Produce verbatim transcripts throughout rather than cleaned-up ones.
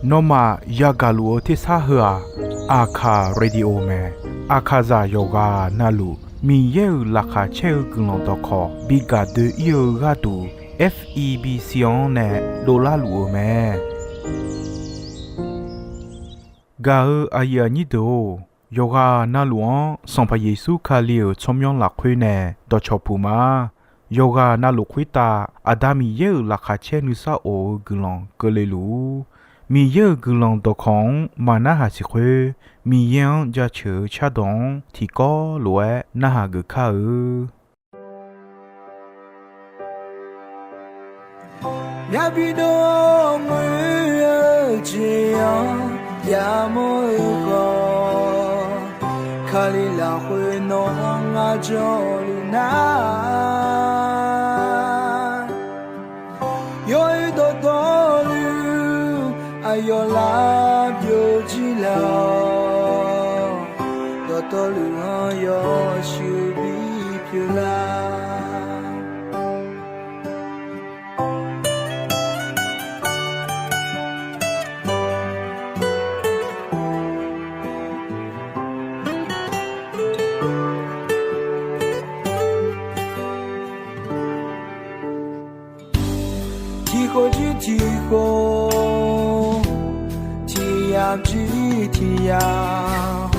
Nawmaf yagaq luf-eu tersar heu-aq, Aqkaq Radio mae. Aqkaqzaq yawqghaq navluf Miqyaer-euq laqkhaq caer-eu guiqlanq dawqkawq bi gaq doe-ir-eu gharduq, F E B C-anr nae dovlar luf-eu mae. Gaq-eu aqyuif aqnyir deuq-or, yawqghaq navluf-anr Sanqpaq Yeqsur Kali-euq tsawrmyanr lafkhoer nae dawqcawq puq ma. Yawqghaq navluf khoertav Aqda Miqyaer-euq laqkhaq caer nuisar of-eu guiqlanq keuvle luf-ur. Miqyaer-euq guiqlanq dawqkawq-anr maqnarhaq siq khoer, Miqyaer-anr jaceuq-eu cardawq-anr tiqkawv lof-aer narhaq geuf kar-eu. Myavbi dov-awr ngoer-eu jeq-anr yamawr-eu khawf, Kali lafkhoer nawq-anr ngar janluf nar, yawr-eu dawqtawvluf aqyawf lar byovjir laf-awq. Dawqtawvluf-anr yawshuif bipyeuf lar. Tiqkhof jir tiqkhof, tiqyamq jir tiqyamq,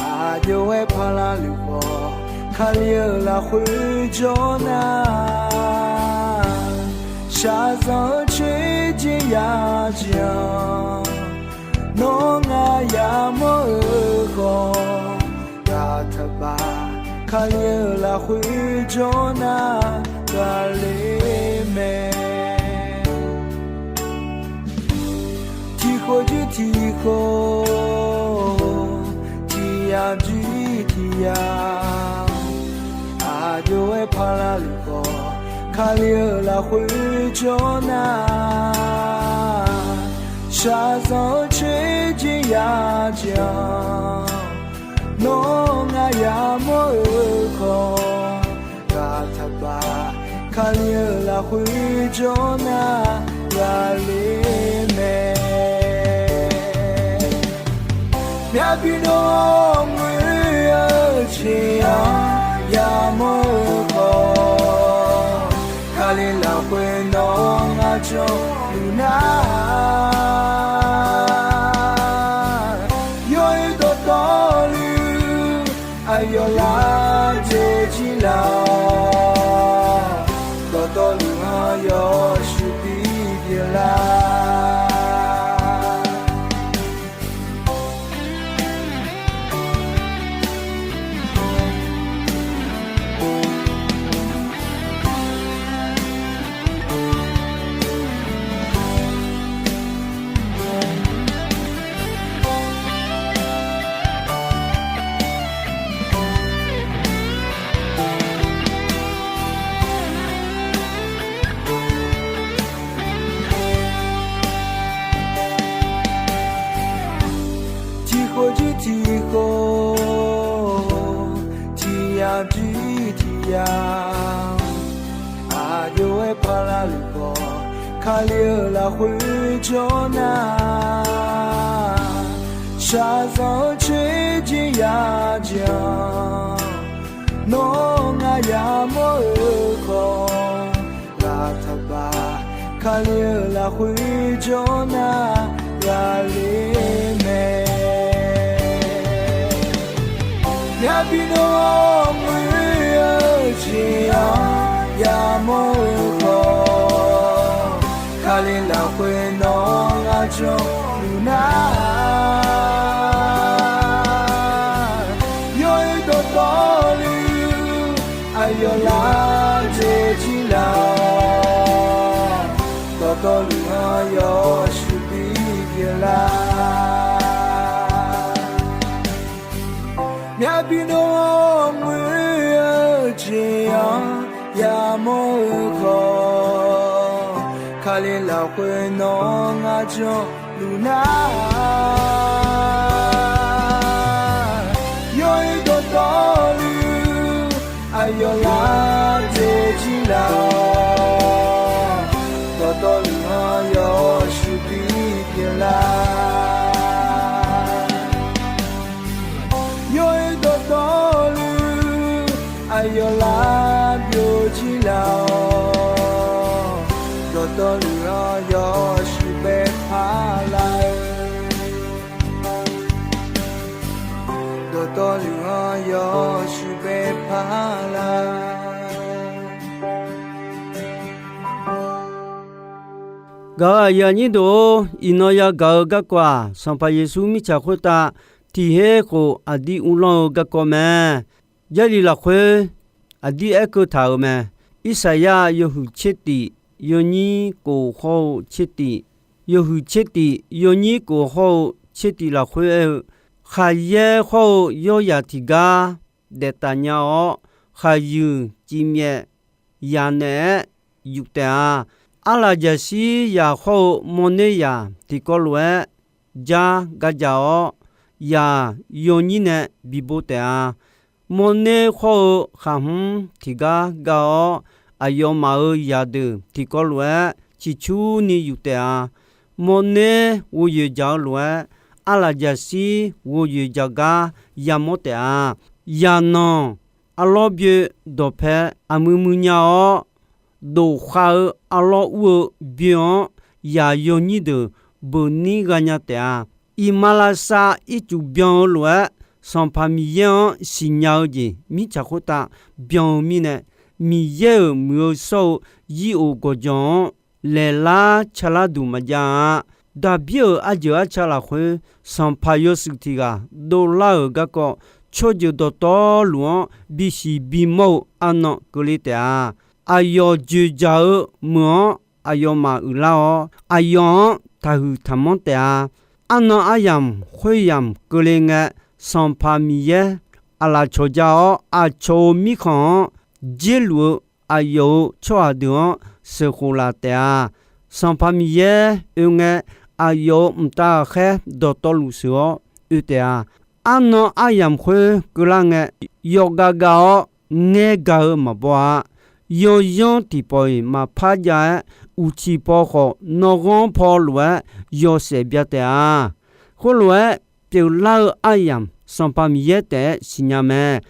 aqjox-aer paqlaq luf khawf, Kali-euq lafkhoer jawr nar, shaqzanq-eu coer jeq yajeq-anr, nawr ngar yamawr-eu khawf, ghaq taqbaf, Kali-euq lafkhoer jawr nar, ghaqler mae. Tiqkhof jir tiqkhof, tiqyamq jir tiqyamq, aqjox-aer paqlaq luf khawf, Kali-euq lafkhoer jawr nar, shaqzanq-eu coer jeq yajeq-anr, nawr ngar yamawr-eu khawf, ghaq taqbaf, Kali-euq lafkhoer jawr nar, ghaqler mae. Myavbi dov-awr ngoer-eu jeq-anr yamawr-eu khawf, Kali lafkhoer nawq-anr ngar janluf nar, yawr-eu dawqtawvluf aqyawf lar byovjir laf-awq. Dawqtawvluf-anr yawshuif bipyeuf lar. Tiqkhof jir tiqkhof, tiqyamq jir tiqyamq, aqjox-aer paqlaq luf khawf, Kali-euq lafkhoer jawr nar, shaqzanq-eu coer jeq yajeq-anr, nawr ngar yamawr-eu khawf, ghaq taqbaf, Kali-euq lafkhoer jawr nar, ghaqler mae. Myavbi dov-awr ngoer-eu jeq-anr yamawr-eu khawf, Kali lafkhoer nawq-anr ngar janluf nar, yawr-eu dawqtawvluf aqyawf lar byovjir laf-awq. Dawqtawvluf-anr yawshuif bipyeuf lar. Myavbi dov-awr ngoer-eu jeq-anr yamawr-eu khawf, Kali lafkhoer nawq-anr ngar janluf nar, yawr-eu dawqtawvluf aqyawf lar byovjir laf-awq. Dawqtawvluf-anr Dawqtawvluf-anr yawshuif bae paq lar-eu. Dawqtawvluf-anr yawshuif bae paq lar. Gaq-euq aqyuif aqnyir deuq-or, iqnan yagaq-eu garkawv-aq, Sanqpaq Yeqsur mirtsaq khoertav tiq her khof aqdir uvlanr-eu garkawv mae. Jarlif lafkhoer aqdir aerkeuv taq-euq mae. Irsaqyar yawhuiq tser tif, yawnyir kof hawr-eu tser tif, yawhuiq tser tif, yawnyir kof hawr-eu tser tif lafkhoer aer-eu, khaqyaer hawr-eu yawryaq tiqgar daeftaf nya-awr, khaqyuiq cifmyaef yaq naeq-aer yuf taef-a. Arlaqjaqshir yaq hawr-eu mawrner yaq tiqkawv lof-aer jar gar ja-awr, yaq yawnyir nae bibo taef-a. Mawrner hawr-eu khaqhmr tiqgar ga-awr, aqyawfmaf-euq yaqdeuq tiqkawv lof-aer ciqcurni yuf taef-a. Mawrner ghov yoeq jaq-eu lof-aer, arlaqjaqshir ghov yoeq jaq gar yamawr taef-a. Yaqnanq arlawr byoe dawqpae aqmuiq muiq nya-awr, dof khav-eu arlawr ur-eu byoe-anr yaq yawnyir deuq beuq nir gha nya taef-a. Iqmalavshav ircuf byan-eu lof-aer, Sanqpaq Miqyaer-anr siqnya-eu jeq mirtsaq khoertav byan-eu mirnae, Miqyaer-euq muiq-eu shawr-eu yir of gawqjawq-anr laeqlar calar duq maqjav-a. Daqbir-euq arjeuq arca lafkhoer, sanqpaq yawshuif tiq ghaq dovlar-euq garkawv, tsawrjeuq dawqtawvluf-anr bisiq bimawr-eu arnan keuvle taef-a. Aqyawf joeqjaq-eu meuq-anr aqyawfmaf uiqlar-awr, aqyawf-anr taqhuiq taqmanr taef-a. Arnan aryamq khoeryamq keuvle ngae, Sanqpaq Miqyaer aqlaf cawqja-awr, aqcawq-euq mirkhanq-anr dzer luf-eu aqyawf-euq tsawrhaq deuq-anr sheuqkhof laf taef-a. Sanqpaq Miqyaer oe ngae, aqyawf-euq mqtav ghaqkhaer dawqtawvluf sheuq-awr oe taef-a. Arnan aryamq khoer keuvlar ngae, yawqgav gav-awr ngaer gaq-eu maqbaw-a. Yawyanr tiqpawf-iq maqpar jav-aer, uqcif paw khawf nawghanr paw lof-aer yawshaef bya taef-a. Khoerlof-aer pyeuflar-eu aryamq Sanqpaq Miqyaer taef-aer siqnya mae.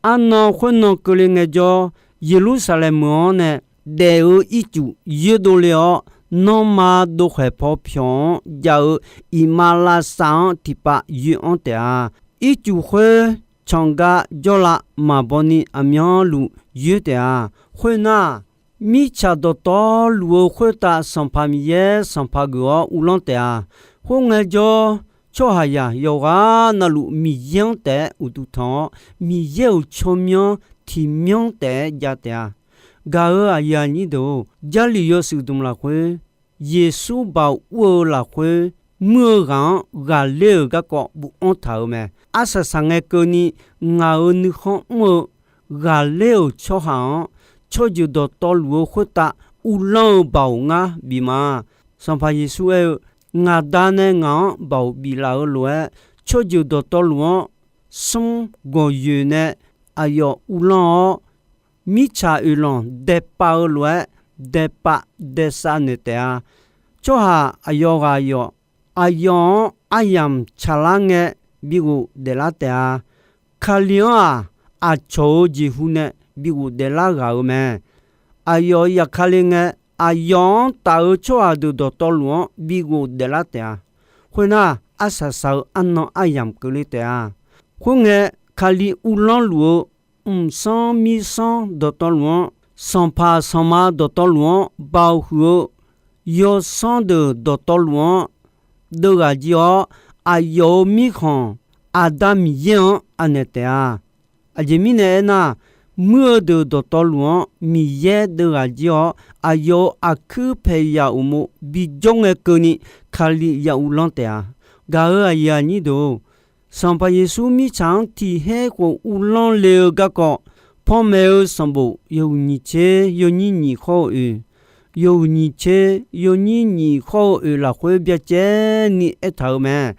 Arnan khoernan keuvle ngaejawr, Yeqlursaqlaeq meuq-anr nae daef-eu ircuf yoerdov le-awr, nanrma dovkhaeq paw pyawq-anr jav-eu iqmalavshav-anr tiqpav yoe-anr taef-a. Ircuf khoer canqgar jawrlav maqbaw ni aqmyanluf yoer taef-a. Khoernar, mirtsaq dawqtawvluf-eu khoertav Sanqpaq Miqyaer sanqpaq geuf-awr uvlanr taef-a. Khoerngae jawr, tsawrhaqzaq yawqghaq navluf Miqyaer-anr taef-aer uqduq tanq-awr, Miqyaer-euq tsawrmyanr tiqmyanr taef-aer jav taef-a. Gaq-euq aqyuif aqnyir deuq-or, Jarlif yawshuif dmq lafkhoer, Yeqsur baoq ur-eu lafkhoer, muir-eu ghaq-anr ghaqler-euq garkawv bofanr taq-euq mae. Arsaq saq ngae keuvni ngaq-euq nuikhanr mr-eu ghaqler-euq tsawrhaq-anr, tsawrjeuq dawqtawvluf-eu khoertav uvlanr-eu baoq ngar bif ma. Sanqpaq Yeqsur aer-eu, Ngaq Da nae ngaq-anr baoq biflaf-eu lof-aer, tsawrjeuq dawqtawvluf-anr smr gawqyoeq nae aqyawf uvlanr-awr, mirtsaq oeqlanq daepav-eu lof-aer daepav daesav noeq taef-a. Tsawrhaq aqyawf ghaq yawf, aqyawf-anr aryamq tsaqlar ngae bighof daeflar taef-a. Kali-anr-aq, aqcawq-euq jeqhu nae bighof daeflar ghaq-euq mae. Aqyawf zafkale ngae, aqyawf-anr taf-eu tsawrhaq deuq dawqtawvluf-anr bighof daeflar taef-a. Khoernar, arsaq saq-eu arnan aryamq keuvle taef-a. Khoerngae, Kali uvlanr luf-eu mqsanr mirsanr dawqtawvluf-anr, sanqpaq sanqma dawqtawvluf-anr baoq huiq-eu yawsanr deuq dawqtawvluf-anr deuvghaq jir-awr, aqyawf-euq mirkhanq Aqda Miqyaer-anr anaeq taef-a. Aqjeq mirnae aernar, muir-eu deuq dawqtawvluf-anr Miqyaer deuvghaq jir-awr, aqyawf-euq aqkuir paeqyaq uqmov bijawr ngae keuvni Kali ya uvlanr taef-a. Gaq-euq aqyuif aqnyir deuq-or, Sanqpaq Yeqsur mirtsaq-anr tiq her khof uvlanr le-eu garkawv, panmaeq-eu sanqbof yawhuiq nyiq tser yawnyir nyiq hawr-eu oeq, yawhuiq nyiq tser yawnyir nyiq hawr-eu oeq lafkhoer byacaevni aertaq-euq mae.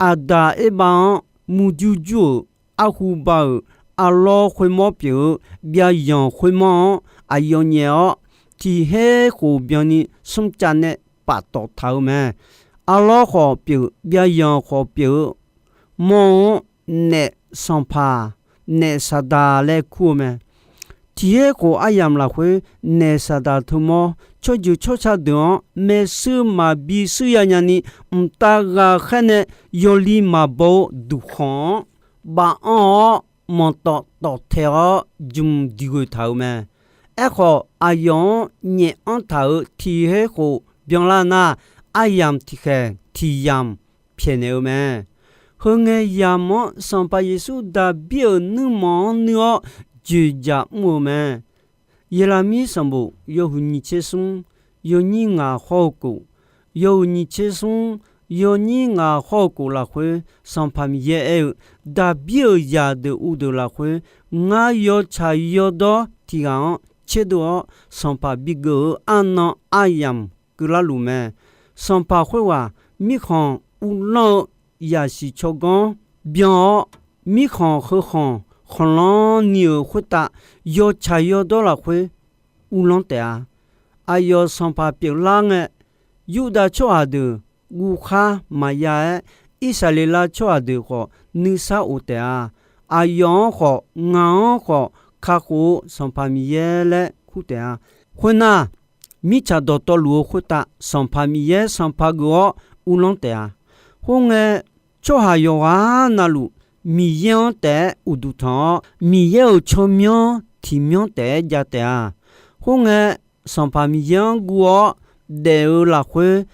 Aqdaq Erbav-anr murjur jur-euq arhu ba-euq arlawr khoermawr pyeuf-eu byavyanq khoermawr-anr aqyawf nyaef-awr, tiq her khof byanni smrcav nae paftawf taq-eu mae. Arlawr khawf pyeuf, byavyanq khawf pyeuf-eu mawr-anr naef sanqpaq, naef saqdaq laer kur-eu mae. Tiq her khof aryamq lafkhoer naef saqdaq teumawr tsawrjeuq tsawrca deuq-anr maershuir maqbi shuir ya nyani, mqtav ghaqkhaer nae yawli maqbaw-eu duqkhanq-anr bafanr-awr, manqtawf tawf taeq-awr jmq diq ghoeq taq-euq mae. Aerkhawf, aqyawf-anr nyaef anr taq-euq tiq her khof byanlar nar, aryamq tiqkhaeq tiq yamq pyaeqnaeq-eu mae. Heu ngae yamq-anr Sanqpaq Yeqsur Daqbir-euq nuirmanq-anr nuir-awr joeqjaq mr-eu mae. Yeqlaqmir sanqbof yawhuiq nyiq tser smr, yawnyir ngaq hawr-eu kof, yawhuiq nyiq tser smr, yawnyir ngaq hawr-eu kof lafkhoer, Sanqpaq Miqyaer aer-eu, Daqbir-euq zaqdeuq uvdeuq lafkhoer, ngar yawtsaq yawdawr tiq ghaq-anr tserdov-awr, sanqpaq bigeuf-eu arnan aryamq keuvlar luf mae. Sanqpaq khoerghaq mirkhanq uvlanr-eu yaqsiq tsawrganr byan-awr, mirkhanq heu khanq khanqlanr ni-euq khoertav yawtsaq yawdawr lafkhoer uvlanr taef-a. Aqyawf sanqpaq pyeuflar ngae, Yurdav tsawrhaq deuq guvkhar maqya-aer, Irsaqleqlav tsawrhaq deuq khawf nuisar of taef-a. Aqyawf-anr khawf, ngaq-anr khawf kakhof-eu Sanqpaq Miqyaer laer kur taef-a. Khoernar, mirtsaq dawqtawvluf-eu khoertav Sanqpaq Miqyaer sanqpaq geuf-awr uvlanr taef-a. Khoerngae, tsawrhaq yawqghaq navluf Miqyaer-anr taef-aer uqduq tanq-awr, Miqyaer-euq tsawrmyanr tiqmyanr taef-aer jav taef-a. Khoerngae, Sanqpaq Miqyaer-anr guv-awr daef-eu lafkhoer,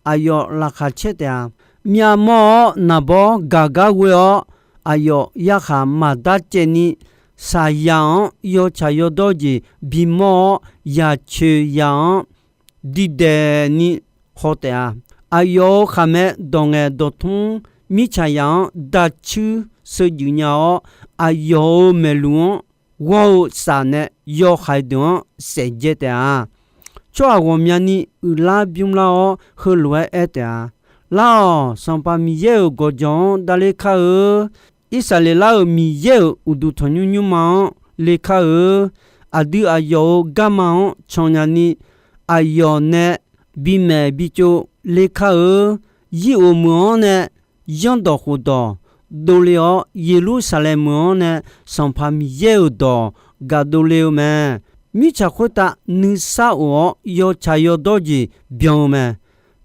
aqyawf laqkhaq caer taef-a. Myavmawr-awr naqbawr gaq gar ghoe-awr, aqyawf yarkhaq maqdar caevni, saqyaq-anr yawtsaq yawdawr jeq bimawr-awr, yaqcoeq yaq-anr diqdaeq ni haw taef-a. Aqyawf-euq khaqmae dawq ngaeq dawqtmr mirtsaqzaq-anr dacuir sheujuif nya-awr, aqyawf-euq maeqluq-anr ghawr-eu saf nae yawhaiq deuq-anr saefdzae taef-a. Tsawrhaq ghawqmyani uiqlar bymrlar-awr, heulof-aer aer taef-a. Lar-awq. Sanqpaq Miqyaer-euq gawqjawq-anr davler kar-eu. Irsaqleqlav-euq Miqyaer-euq uqduq tanqnymr nymrma-anr lekar-eu. Aqdui aqyawf-euq garma-anr cannya ni, aqyawf nae bimaeq bitsov lekar-eu. Yir of meuq-anr nae yanrdawq khofdawq dovle-awr, Yeqlursaqlaeq meuq-anr nae Sanqpaq Miqyaer-euq dawq gaqdov le-eu mae. Mirtsaq khoertav nuisar of-awr, yawtsaq yawdawr jeq byan-eu mae.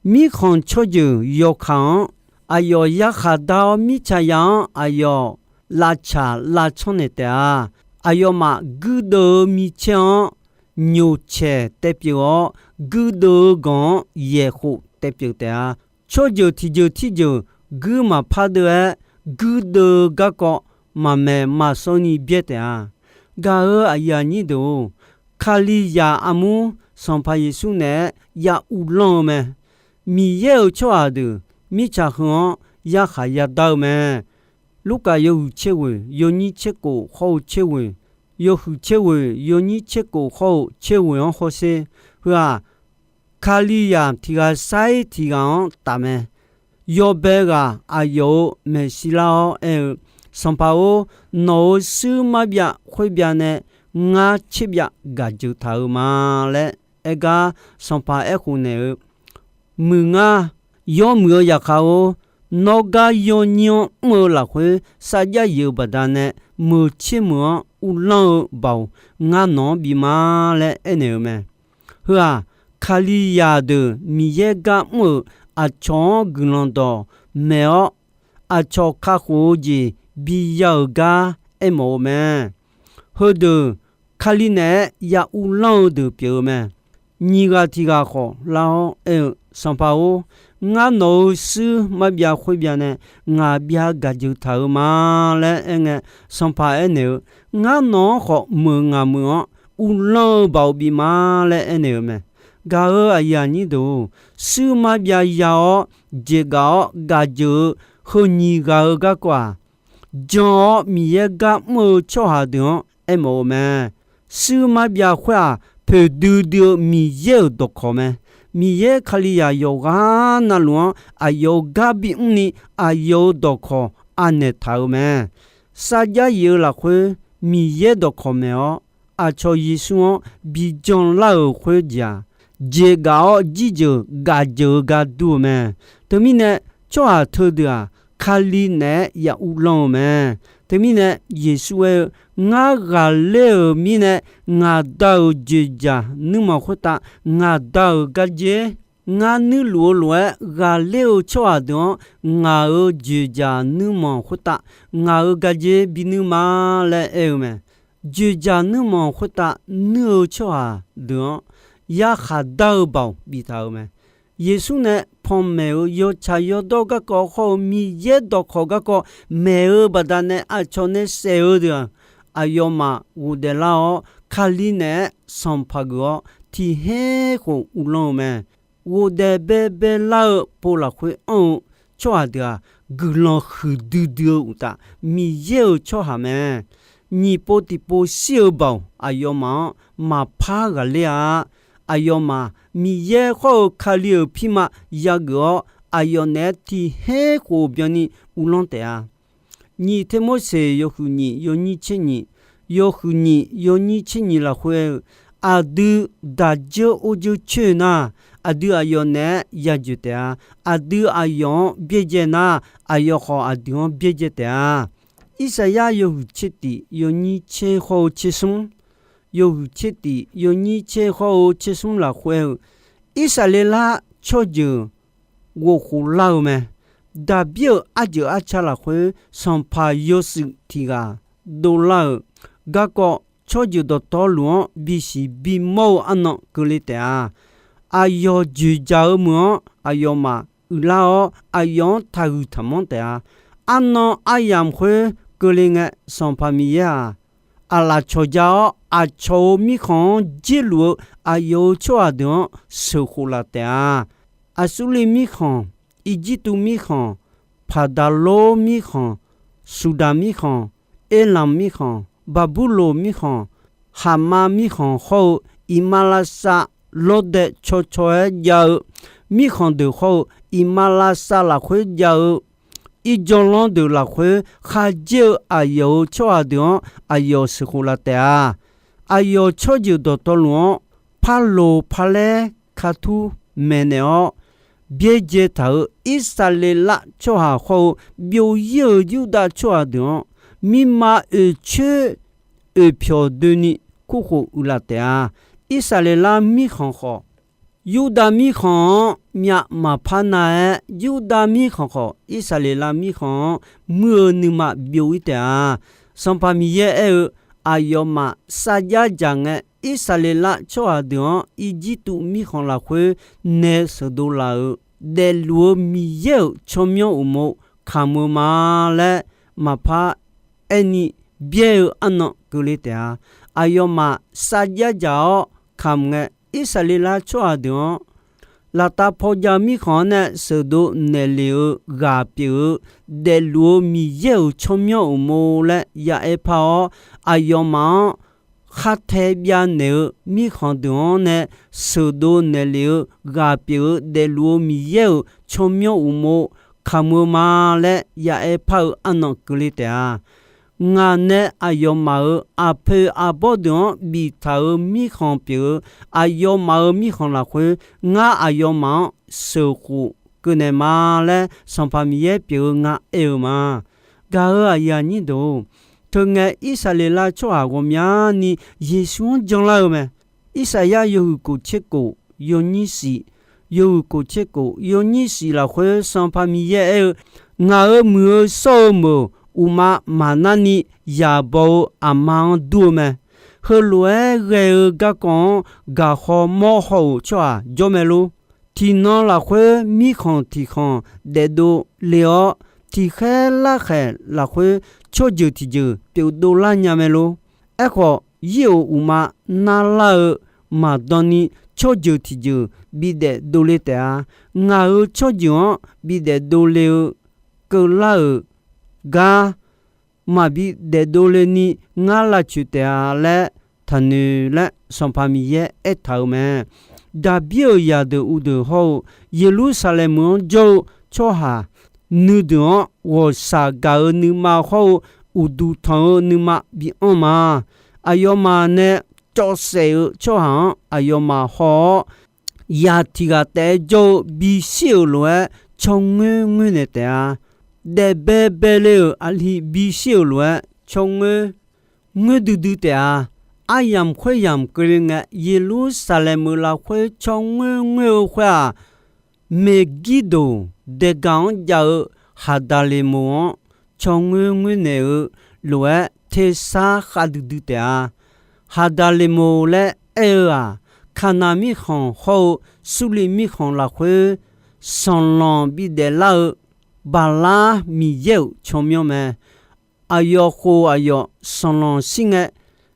Mirkhanq tsawrjeuq yawkaq-anr aqyawf yarkhaq dar-awr, mirtsaqzaq-anr aqyawf lavtsaq lavtsanr naeq taef-a. Aqyawfmaf guirdeuv-eu micaer-anr nyoqcaeq taepyeuf-awr, guirdeuv-eu ganq-anr yaeqkhof taepyeuf taef-a. Tsawrjeuq tiqjeuq tirjeuq guir maqpar deuv-aer, guirdeuv-eu garkawv maqmaeq maqsawr ni byaer taef-a. Gaq-euq aqyuif aqnyir deuq-or, Kalizaq armur Sanqpaq Yeqsur naeq-aer ya uvlanr-eu mae. Miqyaer-euq tsawrhaq deuq mirtsaq heu-anr yarkhaq yadar-eu mae. Lurkaf yawhuiq tser ghoeq yawnyir tser kof hawr-eu tser ghoeq, yawhuiq tser ghoeq yawnyir tser kof hawr-eu tser ghoeq-anr hawsher. Heu-aq, Kalizaq tiq ghaq sair tiq ghaq-anr taf mae. Yawbae ghaq aqyawf-euq maeqshi lar-awr aer-eu, Sanqpaq-or, nawq-euq shuir marbyav khoerbyav nae ngar tserbyav gaq jeuq taq-euq ma laer aer gar, Sanqpaq aerkhof naeq-eu, Muiq ngar, yawmuiq-eu zaqkhav-or, nawr gar yawnyir-anr mr-eu lafkhoer sarjax yif-eu baqdanae, meuq tser meuq-anr uvlanr-eu baoq ngar nawq-anr bif ma laer aernaeq-eu mae. Heu-aq, Kalizaq deuq Miqyaer gar mr-euq aqcawq-anr guiqlanq dawq maeq-awr, aqcawq kakhof-eu jeq biya-euq gar aermawf-eu mae. Heudeuq Kali naeq-aer ya uvlanr-eu deuq pyeuf-eu mae. Nyiq ghaq tiq ghaq khawf lar-awr aer-eu, Sanqpaq-or, ngar nawq-euq shuir marbyav khoerbyav nae ngaq byav gaq jeuq taq-euq ma laer aerngae, Sanqpaq aernaeq-eu, Ngar nawq-anr khawf meuq ngaq meuq-anr uvlanr-eu baoq bif ma laer aernaeq-eu mae. Gaq-euq aqyuif aqnyir deuq-or, shuir marbyav ya-awr jeqgaf-awr gaq jeuq-eu heu nyiq ghaq-euq garkawv-aq, jan-awr Miqyaer gar mr-eu tsawrhaq deuq-anr aermawf-eu mae. Shuir marbyav khoer-aq, poeqdui dui-eu Miqyaer-euq dawqkawq mae. Miqyaer Kalizaq yawqghaq navluf-anr aqyawf-euq gar bimr ni, aqyawf-euq dawqkawq anaeq taq-euq mae. Sarjax yif-eu lafkhoer Miqyaer dawqkawq maeq-awr, aqcawq Yeqsur-anr bi janlar-euq khoerjeq-aq, jeqgaf-awr jirjeuq gaq jeuq-eu gar dur-eu mae. Teumirnae, tsawrhaq teudeuq-aq, Kali naeq-aer ya uvlanr-eu mae. Teumirnae Yeqsur aer-eu, Ngar ghaqler-euq mirnae, ngaq Da-euq dzoeqdzaq nuirmanq khoertav ngaq Da-euq gardzer, ngar nuirluf-eu lof-aer ghaqler-eu tsawrhaq deuq-anr, ngaq-euq dzoeqdzaq nuirmanq khoertav ngaq-euq gardzer binuir ma laer aer-eu mae. Dzoeqdzaq nuirmanq khoertav nuir-eu tsawrhaq deuq-anr, yarkhaq dar-eu baoq biftaq-euq mae. Yeqsur nae panmaeq-euq yawtsaq yawdawr garkawv hawr-eu Miqyaer dawqkawq garkawv maeq-eu baqdanae aqcawq nae saef-eu deuq-aq, aqyawfmaf ghofdaef lar-awr, Kali naeq-aer sanqpaq geuf-awr tiqher khof uvlanr-eu mae. Ghofdaef baebae lar-eu pov lafkhoer anr-eu tsawrhaq deuq-aq, guiqlanq huiqdui dui-eu uqtaf, Miqyaer-euq tsawrhaq mae. Nyiq pov tiqpov shir-eu baoq aqyawfmaf-anr maqpar ghaqler-a. Aqyawfmaf Miqyaer khawr-eu Kali-euq pirma yageuf-awr, aqyawf naeq-aer tiqher khof byanni uvlanr taef-a. Nyiq Termorseq yawhuiq nyiq yawnyir tser nyiq, yawhuiq nyiq yawnyir tser nyiq lafkhoer-eu, aqdui daq dzeur or dzeur coer nar, aqdui aqyawf naeq-aer yadzoeq taef-a. Aqdui aqyawf-anr byaerdzae nar, aqyawf khawf aqdui-anr byaerdzae taef-a. Irsaqyar yawhuiq tser tif yawnyir tser hawr-eu tser smr, yawhuiq tser tif yawnyir tser hawr-eu tser smr lafkhoer-eu, Irsaqleqlav tsawrjeuq ghofkhof lar-eu mae. Daqbir-euq arjeuq arca lafkhoer sanqpaq yawshuif tiq ghaq dovlar-euq garkawv, tsawrjeuq dawqtawvluf-anr bisiq bimawr-eu arnan keuvle taef-a. Aqyawf dzoeqdzaq-eu meuq-anr aqyawfmaf uiqlar-awr, aqyawf-anr taqhuiq taqmanr taef-a. Arnan aryamq khoer keuvle ngae, Sanqpaq Miqyaer-aq, aqlaf cawqja-awr, aqcawq-euq mirkhanq-anr dzer luf-eu aqyawf-euq tsawrhaq deuq-anr sheuqkhof laf taef-a. Aqsurliv mirkhanq, Irjirtuv mirkhanq, Paqdaqlor mirkhanq, Suqdaq mirkhanq, Erlanq mirkhanq, Baqburloq mirkhanq, Haqmav mirkhanq hawr-eu, iqmalavshav lawrdae cawcaw-aer jav-eu mirkhanq deuq hawr-eu, iqmalavshav lafkhoer jav-eu irjawr lanr deuq lafkhoer khardzer-eu aqyawf-euq tsawrhaq deuq-anr aqyawf sheuqkhof laf taef-a. Aqyawf tsawrjeuq dawqtawvluf-anr parloq parlaer katur maeqnaeq-awr, byaerdzae taq-euq Irsaqleqlav tsawrhaq hawr-eu, byov-ir-euq Yurdav tsawrhaq deuq-anr, mirma oeqcoer oeqpyawq doeni kurkhof uiqlaf taef-a. Irsaqleqlav mirkhanq khawf, Yurdav mirkhanq-anr myav maqpar nav-aer, Yurdav mirkhanq khawf, Irsaqleqlav mirkhanq-anr muir-eu nuima byov-ir taef-a. Sanqpaq Miqyaer aer-eu, aqyawfmaf sarjax dzaq ngae, Irsaqleqlav tsawrhaq deuq-anr Irjirtuv mirkhanq lafkhoer nae sheuqdov laf-euq daefluf-eu Miqyaer-euq tsawrmyanr uqmov kamq-eu ma laer maqpar aerni byaer-eu arnan keuvle taef-a. Aqyawfmaf sarjax dzaq-awr kamq ngae, Irsaqleqlav tsawrhaq deuq-anr laftav paw jav-eu mirkhanq-anr nae sheuqdov naeqlef-eu ghaq pyeuf-eu daefluf-eu Miqyaer-euq tsawrmyanr uqmov laer ya aer par-awr, aqyawfmaf-anr khartae byavnaeq-eu mirkhanq deuq-anr nae sheuqdov naeqlef-eu ghaq pyeuf-eu daefluf-eu Miqyaer-euq tsawrmyanr uqmov kamq-eu ma laer ya aer par-eu arnan keuvle taef-a. Ngaq nae aqyawfmaf-euq aqpoeq aqbawr deuq-anr biftaq-euq mirkhanq pyeuf-eu, aqyawfmaf-euq mirkhanq lafkhoer ngar aqyawfmaf-anr sheuqkhof keuv naeq ma laer Sanqpaq Miqyaer pyeuf-eu nga aer-eu ma. Gaq-euq aqyuif aqnyir deuq-or, teungae Irsaqleqlav tsawrhaq ghawqmyani Yeqsur-anr janlar-eu mae. Irsaqyar yawhuiq kof tser kof yawnyir shif, yawhuiq kof tser kof yawnyir shif lafkhoer Sanqpaq Miqyaer aer-eu, Ngaq-euq muiq-eu shawr-eu meuq uqma maqnar ni yaqbaw-eu aqma-anr dur-eu mae. Heulof-aer ghae-eu garkawv-anr gaqhaw mawrhaw-euq tsawrhaq jawr mae lor. Tiqnan lafkhoer mirkhanq tiqkhanq daefdov le-awr, tiqkhaer larkhaeq lafkhoer tsawrjeuq tiqjeuq pyeufdov lar nya mae lor. Aerkhawf, yir-euq uqma narlar-eu maqdan ni tsawrjeuq tiqjeuq bidaef dovle taef-a. Ngaq-euq tsawrjeuq-anr bidaef dovle-eu keuvlar-euq gar maqbi daefdov le ni ngar lavcoeq taef-a laer taqnoeq laer Sanqpaq Miqyaer aertaq-euq mae. Daqbir-euq zaqdeuq uqdeuq hawr-eu, Yeqlursaqlaeq meuq-anr jawr-eu tsawrhaq nuideuq-anr ghawqshaq gaq-eu nuima hawr-eu, uqduq tanq-eu nuima bianr ma. Aqyawfmaf nae cawv saef-euq tsawrhaq-anr aqyawfmaf haw-awr, zaq tiq ghaq taef-aer jawr-eu bishir-euq lof-aer tsawrngoer ngoer naeq taef-a. daef baebae le-euq aqli bishir-euq lof-aer, tsawrngoer ngoer duidui taef-a. Aryamq khoeryamq keuvle ngae, Yeqlursaqlaeq-euq lafkhoer tsawrngoer ngoer-eu khoer-aq, Meqgirdoq daeqgaq-anr jav-eu Haqdaqleqmoq-anr tsawrngoer ngoer naeq-eu lof-aer, tersar khav duidui taef-a. Haqdaqleqmoq laer aer-eu-aq, Kaqnaq mirkhanq hawr-eu Surliv mirkhanq lafkhoer sanqlanq bidaef lar-eu Baqlar miqyaer-euq tsawrmyanr mae. Aqyawf khof aqyawf sanqlanq shir ngae,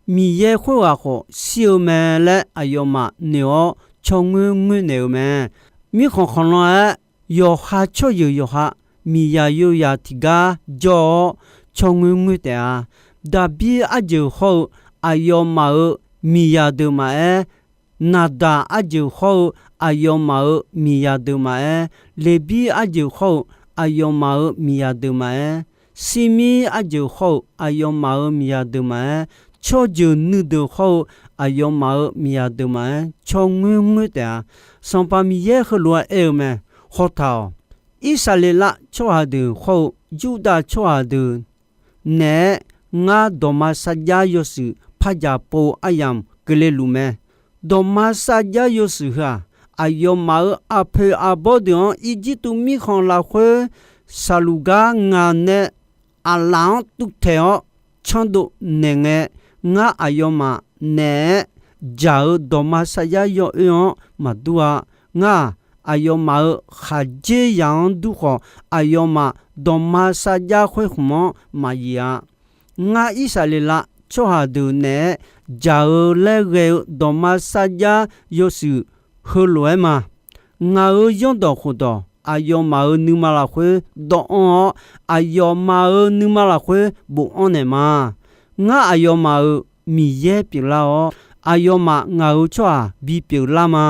Miqyaer khoerghaq khawf shir-eu mae laer aqyawfmaf noeq-awr tsawrngoer ngoer naeq-eu mae. Mirkhanq khanqlan-aer, yawqha tsawrjeuq yawqha miqzaq yozaq tiqgar jawr-awr tsawrngoer ngoer taef-a. Daqbir arjeuq hawr-eu aqyawfmaf-euq miqzaq deuq maqaer, Naqdaq arjeuq hawr-eu aqyawfmaf-euq miqzaq deuq maqaer, Leqbir arjeuq hawr-eu aqyawfmaf-euq miqzaq deuq maqaer, Sirmir arjeuq hawr-eu aqyawfmaf-euq miqzaq deuq maqaer, tsawrjeuq nuideuq hawr-eu aqyawfmaf-euq miqzaq deuq maqaer, tsawrngoer ngoer taef-a. Sanqpaq Miqyaer heulof-aer aer-eu mae. Hawtaq-awq. Irsaqleqlav tsawrhaq deuq hawr-eu Yurdav tsawrhaq deuq naeq-aer, ngar dawqma sarjax yawshuif par dzaq pov aryamq keuvle luf mae. Dawqma sarjax yawshuif heu-aq, aqyawfmaf-euq aqpoeq aqbawr deuq-anr Irjirtuv mirkhanq lafkhoer saqluf gar ngaq nae aqlaf-anr tuvtaeq-awr canrdov naeqngae, ngar aqyawfmaf naeq-aer dzaq-eu dawqma sarjax yawoer-anr maqdur-a. Ngar-aq, aqyawfmaf-euq khaqdzerzaq-anr dur khawf, aqyawfmaf dawqma sarjax khoer khmq-anr maqyif-a. Ngar Irsaqleqlav tsawrhaq deuq naeq-aer dzaq-eu laer ghae-eu dawqma sarjax yawshuif heulof-aer ma. Ngaq-euq zanrdawq khofdawq aqyawfmaf-euq nuima lafkhoer dawvanr-awr, aqyawfmaf-euq nuima lafkhoer bofanr naeq ma. Ngar aqyawfmaf-euq Miqyaer pyeuflar-awr, aqyawfmaf ngaq-euq tsawrhaq bipyeuf lar ma.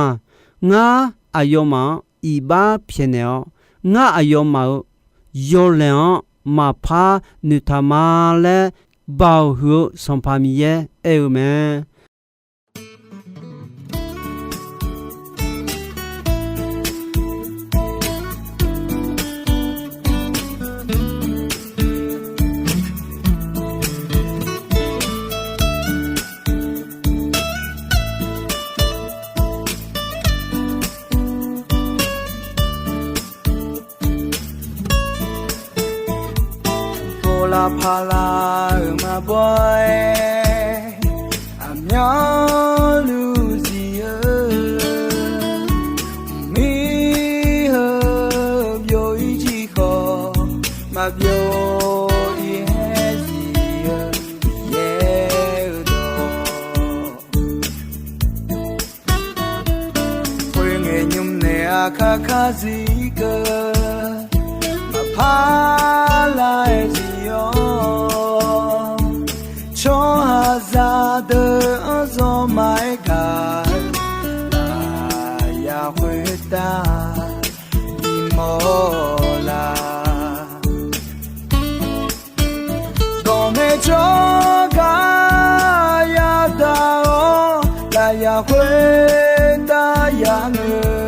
Ngar aqyawfmaf-anr iqbax pyaeqnaeq-awr, ngar aqyawfmaf-euq yawlaeq-anr maqpar noeqtaq ma laer, Baoq huiq-eu Sanqpaq Miqyaer aer-eu mae. Povlav paqlav-euq maqbaw-aer, aqmyanluf zif-eu, mir heu byov-ir jir khawf, maqbyov-ir haer zif-eu Miqyaer-eu dawq. Khoerngae nymr nae aqkar kar zir keuv, maqpar lar-aer zir-awr, tsawrhaqzaq deuq-anr zawr ma-aer gaq-eu, lafyaq khoertav bimawr la. Dawqmaeq tsawrgaq yadaq-awr, lafyaq khoertav yameuq.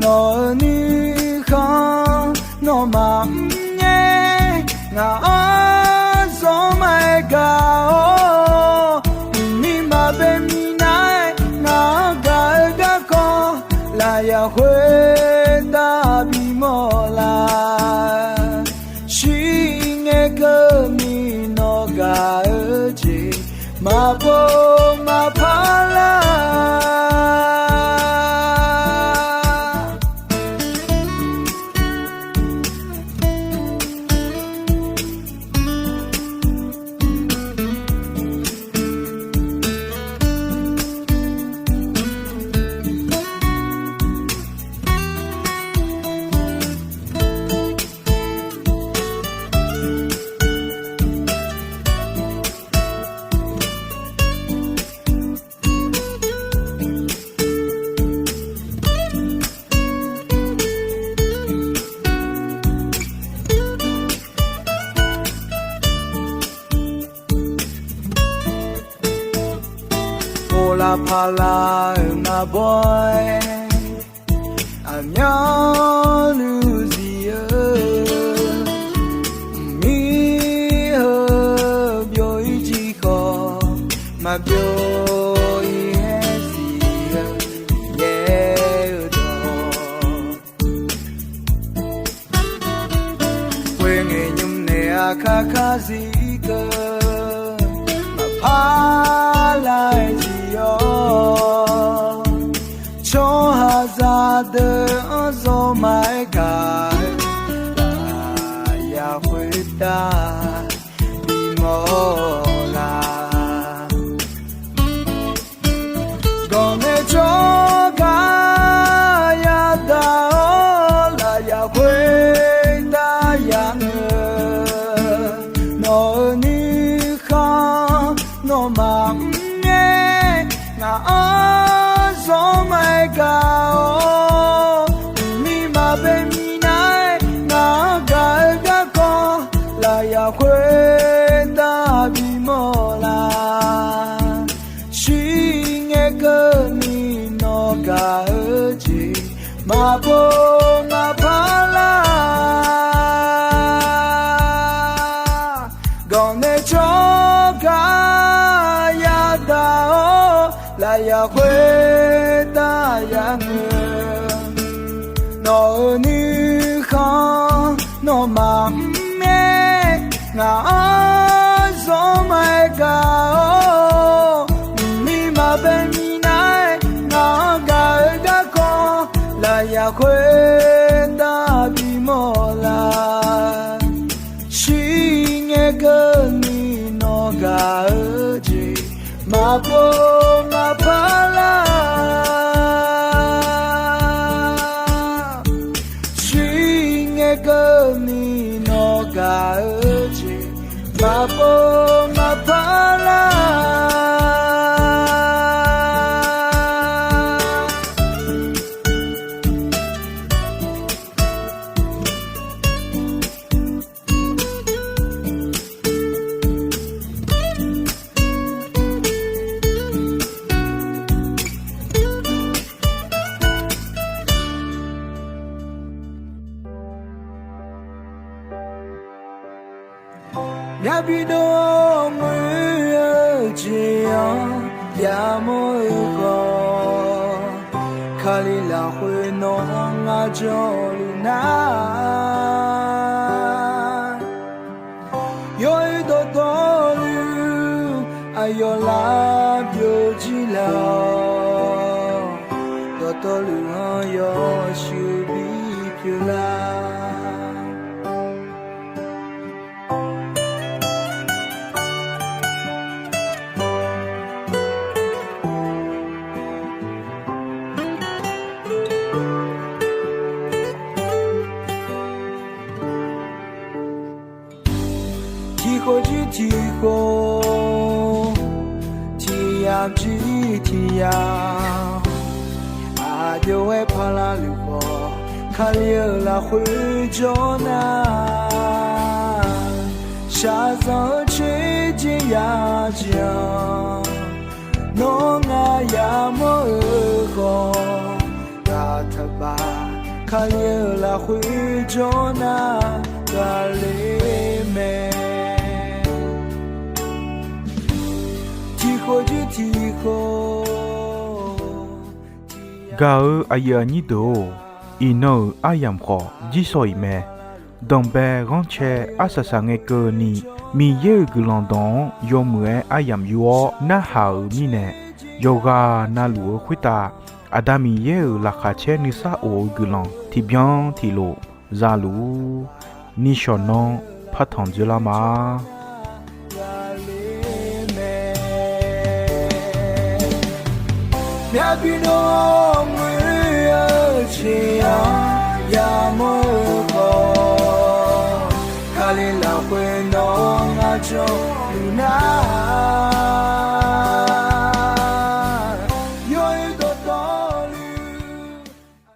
Nawq-euq nuikhanr nawmaf mrngae, ngaq-anr zawr ma-aer gaq-awr, mqmir maqbae minav-aer ngaq-anr gaq-eu garkawv, lafyaq khoertav bimawr la. Shirngae keuvni nawq gaq-eu jeq maqpov maqpar lar. Povlav paqlav-euq maqbaw-aer, aqmyanluf zif-eu Kakazif keuv maqpar lar-aer zif-awr, tsawrhaqzaq deuq-anr zawr ma-aer gaq-eu, aqyaf khoertav bimawr la. Ganqnaeq tsawrgaq yadaq-awr, lafyaq khoertav yamr-eu, nawq-euq nuikhanr nawmaf mr ngae, ngaq-anr zawr ma-aer gaq-awr, mqmiq maqbae minav-aer ngaq-anr gaq-eu garkawv, lafyaq khoertav bimawr la. Shirngae keuvni nawq gaq-eu jeq maqpov maqpar lar. Ganqnaeq tsawrgaq yadaq-awr, lafyaq khoertav yamr-eu, nawq-euq nuikhanr nawmaf mr ngae, ngaq-anr zawr ma-aer gaq-awr, mqmiq maqbae minav-aer ngaq-anr gaq-eu garkawv, lafyaq khoertav bimawr la. Shirngae keuvni nawq gaq-eu jeq maqpov maqpar lar. Shirngae keuvni nawq gaq-eu jeq maqpov maqpar lar. Myavbi dov-awr ngoer-eu jeq-anr yamawr-eu khawf, Kali lafkhoer nawq-anr ngar jawrluf nar, yawr-eu dawqtawvluf aqyawf lar byovjir laf-awq. Dawqtawvluf-anr yawshuif bipyeuf lar. Tiqkhof jir tiqkhof, tiqyamq jir tiqyamq, aqjox-aer parlar luf khawf, Kali-euq lafkhoer jawr nar, shaqzanq-eu tser jeq yajeq-anr, nawr ngar yamawr-eu khawf, gaq taqbaf, Kali-euq lafkhoer jawr nar, gaq le mae. Tiqkhof jir tiqkhof, gaq-eu aqyuif aqnyir deuq-or, iqnan-euq aryamq khawf jir sawq-iq mae. Danqbae ghanrcae arsaq saq ngae keuvni, Miqyaer-euq guiqlanq dawq-anr yawmuiq-aer aryamq yur-awr narhaq-euq mirnae, yawqghaq navluf-eu khoertav Aqda Miqyaer-euq laqkhaq caer nuisar of-eu guiqlanq tiqbyan tiqlof zaluf-ur. Nishawq nanr partanq dzeurlar ma. Myavbi dov-awr ngoer-eu jeq-anr yamawr-eu khawf, Kali lafkhoer nawq-anr ngar jawrluf nar,